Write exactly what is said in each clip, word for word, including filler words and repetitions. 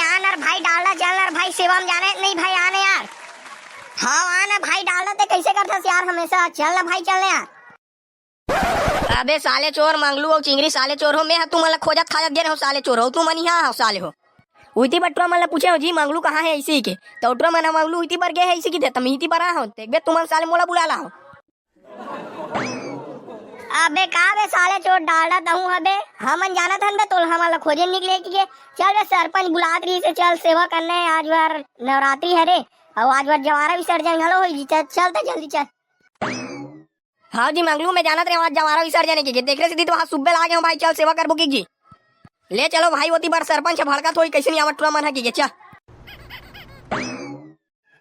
आ ना रे भाई, डालडा, चल ना रे भाई, सेवा में जाना हे नहीं भाई, आ ना यार। हाँ, आ ना भाई, डालडा, ते कैसे करथस यार हमेशा, चल ना भाई, चल ना यार। अबे साले चोर, मंगलू अउ चिंगरी साले चोर हो, मैं ह तुमन ला खोजत खाजत गे रहेंव साले चोर हो, तुमन इहाँ हव साले हो। उइती बर टुरा मन ला पूछे हंव जी, मंगलू कहाँ हे अइसे कहिके, त टुरा मन ह मंगलू इती बर गे हे अइसे कहिथे, त मैं इती बर आए हंव, देखबे तुमन साले मोला बुलाए ला हव। अबे का बे साले चोर डालडा तहूं हबे, हमन जानत हन बे तोला, हमन ला खोजे निकले कहिके। चल बे, सरपंच बुलात रहिस हे, चल सेवा करना हे, आज बार नवरात्रि हरे, अउ आज बार जवारा विसर्जन घलो होही जी, चल, चल त जल्दी चल। हाँ जी मंगलू, मैं जानत रहेंव आज जवारा विसर्जन हे कहिके, तेखरे सेती तो आज सुब्बे ला आगे हंव भाई, चल सेवा करबो कहिके जी। ले चलो भाई, ओती बर सरपंच ह भड़कत होही, कइसे नइ आवत टुरा मन ह कहिके, चल।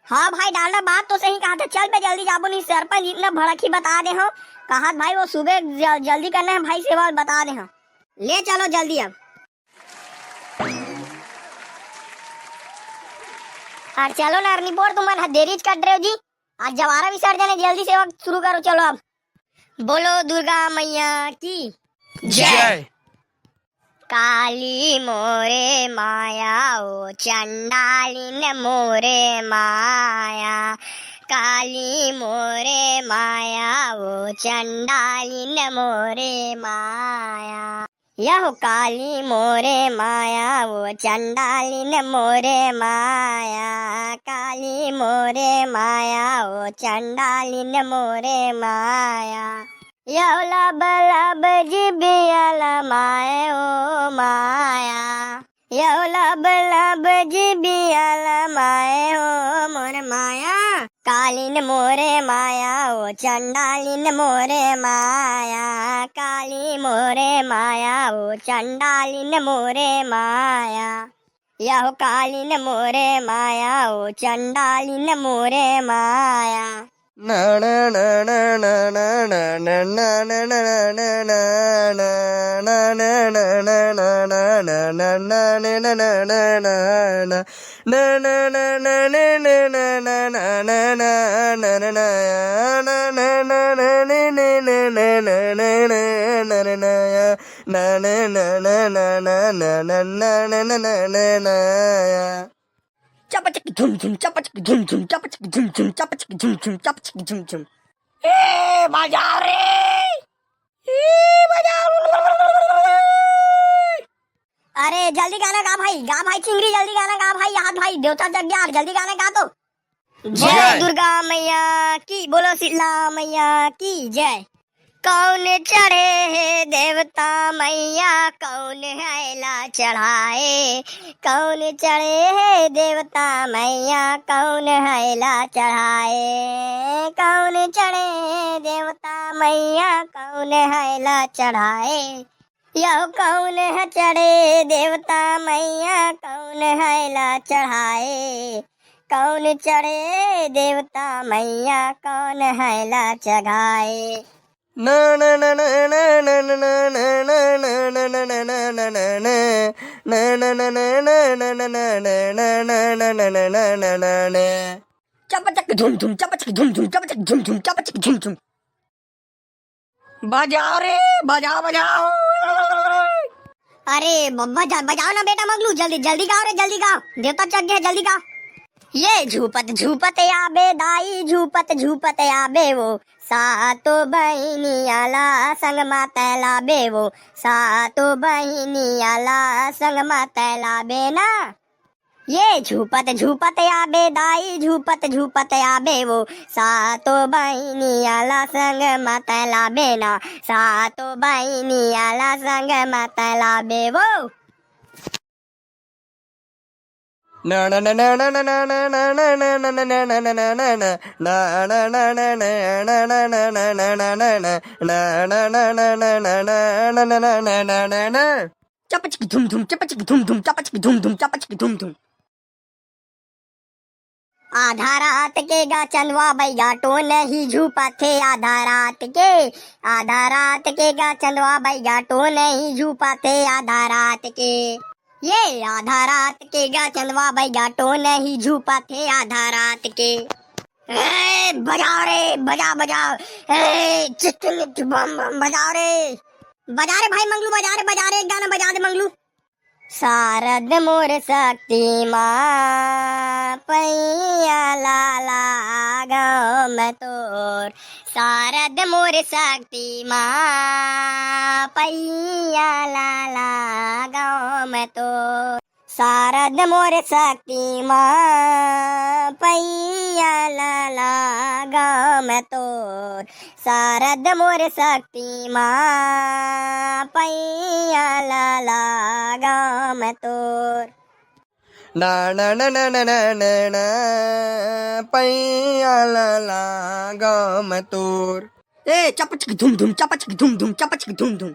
हाँ भाई डालडा, बात तो सही कहाथे, चल बे जल्दी जाबो, नहीं सरपंच इतना भड़कही बता दे हंव, कहात भाई वो सुबह जल-, जल्दी करना हे भाई सेवा, बता दे हंव। ले चलो जल्दी अब। अरे चलो ना, अरे निपोर तुमन ह देरीच कर डरेव जी, आज जवारा विसर्जन हे, जल्दी सेवा शुरू करो, चलो अब। बोलो दुर्गा मैया की जय। जय। काली मोरे माया ओ चंडालिन मोरे माया, काली मोरे माया ओ चंडालिन मोरे माया। यहो काली मोरे माया ओ चंडालिन मोरे माया, काली मोरे माया ओ चंडालिन मोरे माया। यहो लब लब जिबिया लमाए ओ माया, यहो लब लब जिबिया लमाए ओ मोर माया। कालिन मोरे माया ओ चंडालिन मोरे माया, काली मोरे माया ओ चंडालिन मोरे माया। यहो कालिन मोरे माया ओ चंडालिन मोरे माया। चपचक झुम झुम, चपचक झुम झुम, चपचक झुम झुम, चपचक झुम झुम, चपचक झुम झुम। ए, बजाओ रे। ए, बजाओ। अरे, जल्दी गाना गा भाई, गा भाई चिंगरी, जल्दी गाना गा भाई, याद भाई, देवता जग गया, जल्दी गाना गा तो। जय जय। दुर्गा मैया की, बोलो शीतला मैया की जय। कौन चढ़े हे देवता मैया, कौन है ला चढ़ाए? कौन चढ़े हे देवता मैया, कौन है ला चढ़ाए? कौन चढ़े हे देवता मैया, कौन है ला चढ़ाए? यहो कौन ह चढ़े देवता मैया, कौन है ला चढ़ाए? कौन चढ़े देवता मैया, कौन है ला चढ़ाए? चपचक झुम झुम, चपचक झुम झुम, चपचक झुम झुम, चपचक झुम झुम। बजाओ रे, बजाओ, बजाओ। अरे ब-, बजा-, बजाओ ना बेटा मगलू, जल्दी, जल्दी गाओ रे, जल्दी गाओ, देवता जग गया, जल्दी गाओ। ये झूपत झूपत आबे दाई, झूपत झूपत आबे वो, सातो बहिनी आला संग मा तैलाबे वो, सातो बहिनी आला संग मा तैलाबे ना। ये झूपत झूपत आबे दाई, झूपत झूपत आबे वो, सातो बहिनी आला संग मा तैलाबे ना, सातो बहिनी आला संग मा तैलाबे वो। चपचक झुम झुम, चपचक झुम झुम, चपचक झुम झुम, चपचक झुम झुम, चपचक झुम झुम। चपचक झुम झुम, चपचक झुम झुम, चपचक झुम झुम, चपचक झुम झुम। आधा रात के गा चंदवा बैगा टोनही झूपत हे, आधा रात के, आधा रात के गा चंदवा बैगा टोनही झूपत हे, आधा रात के। ये आधा रात के गा चंदवा बैगा टोनही झूपत हे, आधा रात के। ए, बजाओ रे, बजाओ, बजाओ। ए, चिक, चिक, बम, बम, बजाओ रे। बजा रे भाई मंगलू, बजा रे, बजा रे, एक गाना बजा दे मंगलू। शारद मोर शक्ति माँ, पैया ला लागव मैं तोर। शारद मोर शक्ति माँ, पैया ला लागव मैं तोर। शारद मोर शक्ति माँ, पैया ला लागव मैं तोर। शारद मोर शक्ति माँ, पैया ला लागव मैं तोर। ना ना ना ना ना ना ना ना, पैया ला लागव मैं तोर। ए चपचक धुम धुम, चपचक धुम धुम, चपचक धुम धुम।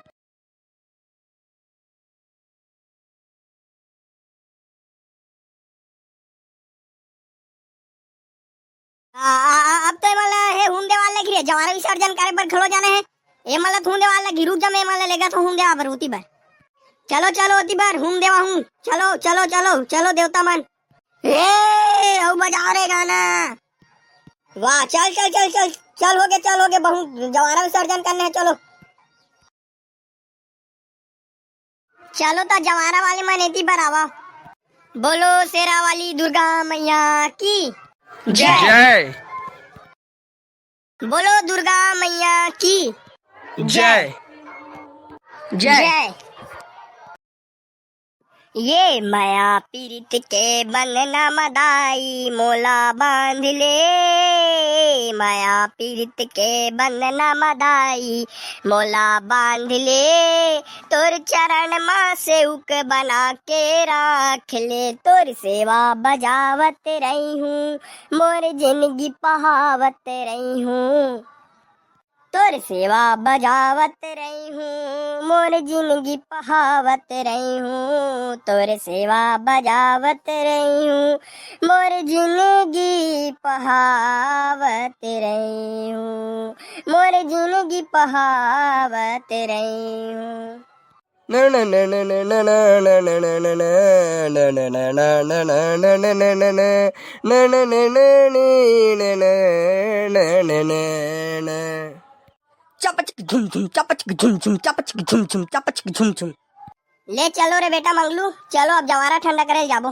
आ, आ, आ, अब तो एमन ला हे हूम देवाल लगी रे, जवारा विसर्जन करे बर घलो जाना हे। एमन ला तो हूम देवाल लगी, रुक जा, मैं एमन ला लेगत हूँ हूम देवा बर ओती बर। चलो चलो ओती बर हूम देवा हूँ, चलो चलो चलो चलो देवता मन। ए, अउ बजाओ रे गाना। वाह, चल चल चल चल चल, हो गे, चल हो गे, बहुत जवारा विसर्जन करना हे, चलो। चलो त जवारा वाले मन एती बर आवा। बोलो शेरा वाली दुर्गा मैया की जय। जय। बोलो दुर्गा मैया की जय। जय। जय। ये मया पीरित के बंधना म दाई मोला बांध ले, मया पीरित के बंधना म दाई मोला बांध ले, तोर चरण म सेवक बना के राख ले, तोर सेवा बजावत रही हूँ, मोर जिंदगी पहावत रही हूँ। तोर सेवा बजावत रही हूँ, मोर जिंदगी पहावत रही हूँ, तोर सेवा बजावत रही हूँ, मोर जिंदगी पहावत रही हूँ, मोर जिंदगी पहावत रही हूँ। चपचक झुम झुम, चपचक झुम झुम, चपचक झुम झुम, चपचक झुम झुम। ले चलो रे बेटा मंगलू, चलो अब जवारा ठंडा करे जाबो।